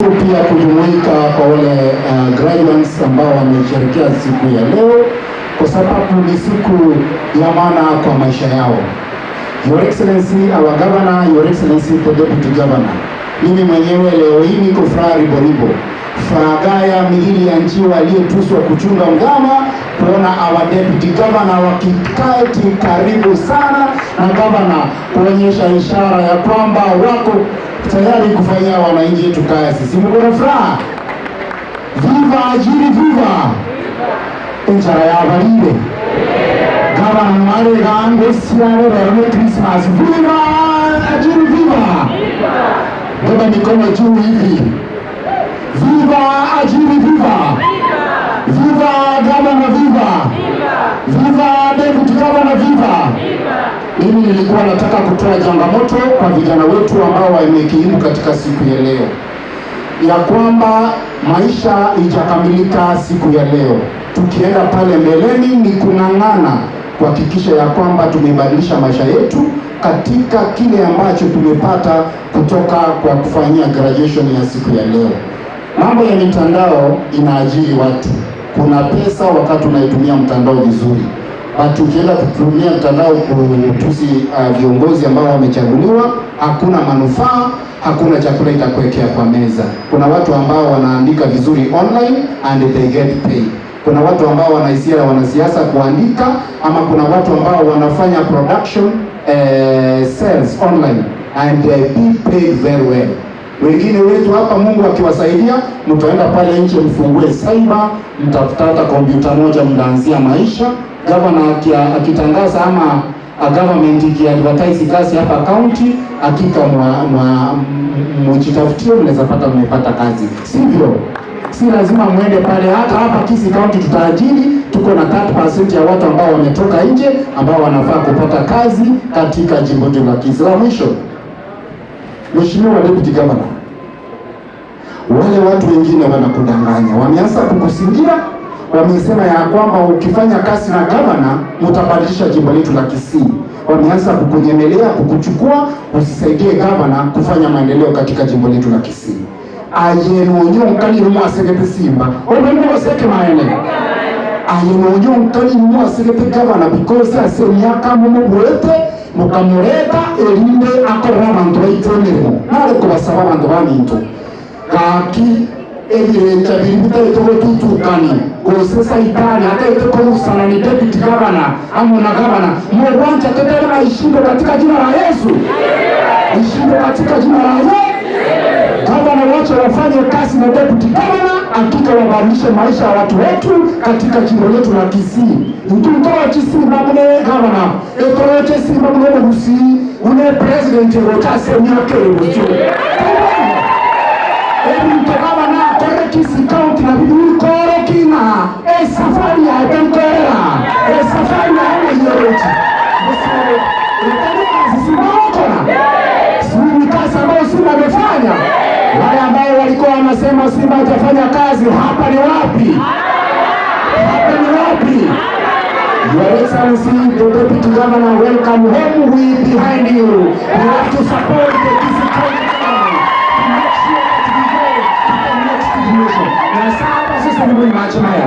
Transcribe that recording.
Pia kujumuika kwa wale graduates ambao wamesherehekea siku ya leo, kwa sababu ni siku ya maana kwa maisha yao. Your Excellency our Governor, Your Excellency the Deputy Governor, mimi mwenyewe leo hii niko furaha riboribo, fagaya mithili ya njiwa aliyetuswa kuchunga mgama, kuona our Deputy Governor wakiketi karibu sana na governor, kuonyesha ishara ya kwamba wako tayari kufanyia wananchi wetu kazi. Si mko na furaha? Viva Ajiri, viva enjara yabalire gavana mwale gange siale lero ni Christmas. Viva Ajiri, viva! Beba mikono juu hivi. Viva Ajiri, viva! Viva gavana, viva! Viva Deputy Governor, viva! Mimi nilikuwa nataka kutoa changamoto kwa vijana wetu ambao wamekiimu katika siku ya leo, ya kwamba maisha ijakamilika siku ya leo. Tukienda pale mbeleni ni kung'ang'ana kuhakikisha ya kwamba tumebadilisha maisha yetu katika kile ambacho tumepata kutoka kwa kufanyia graduation ya siku ya leo. Mambo ya mitandao inaajiri watu, kuna pesa wakati unaitumia mtandao vizuri, but ukienda kutumia mtandao kutusi viongozi ambao wamechaguliwa, hakuna manufaa, hakuna chakula itakuwekea kwa meza. Kuna watu ambao wanaandika vizuri online and they get paid. Kuna watu ambao wanahisia wanasiasa kuandika, ama kuna watu ambao wanafanya production sales online and they be paid very well. Wengine wetu hapa, Mungu akiwasaidia, mtaenda pale nje mfungue cyber, mtafuta hata kompyuta moja, mtaanzia maisha. Gavana akitangaza ama a government ikiadvertise kazi hapa county, hakika mjitafutie, mnaweza pata, mmepata kazi, sivyo? Si lazima mwende pale. Hata hapa Kisii County tutaajiri, tuko na 30% ya watu ambao wametoka nje ambao wanafaa kupata kazi katika jimbo letu la Kisii. La mwisho, Mheshimiwa Deputy Governor, wale watu wengine wanakudanganya, wameanza kukusingira, wamesema ya kwamba ukifanya kazi na gavana mtabadilisha jimbo letu la Kisii. Wameanza kukunyemelea, kukuchukua, usisaidie gavana kufanya maendeleo katika jimbo letu la Kisii. Aye nonyo nkali mwasegete simba obengo seke maene aye nonyo nkali mwasegete gavana because ase miaka mumubwete mukamureta erinde akorera abantu baitwe emirimo nare kubasaba abantu baminto gaki ebirenja biri bitaite gotutukani gose saitani ataite kogusana ni Deputy Governor amo na gavana mugwancha tetelema ishindo katika jina la Yesu, ishindo katika jina la Yesu. Gavana wache wafanye kazi na Deputy Governor, hakika wabadilishe maisha ya watu wetu katika jimbo letu la Kisii. Ntutoa chisimba mune gavana etoroche simba mune Gusii une president rochase myaka ebutyo ebintu gavana akore Kisii County na bibi koro kina esafari ya ebenkorera esafari ya eyerochi simba si kazi ambayo Simba amefanya. Wale ambao walikuwa wanasema Simba hajafanya kazi, hapa ni wapi? Hapa ni wapi? Your Excellency, the Deputy Governor, welcome home. We behind you. We have to support the Kisii County government to make sure that we go to the next dimension. Na sasa sisi ni mwenye macho haya.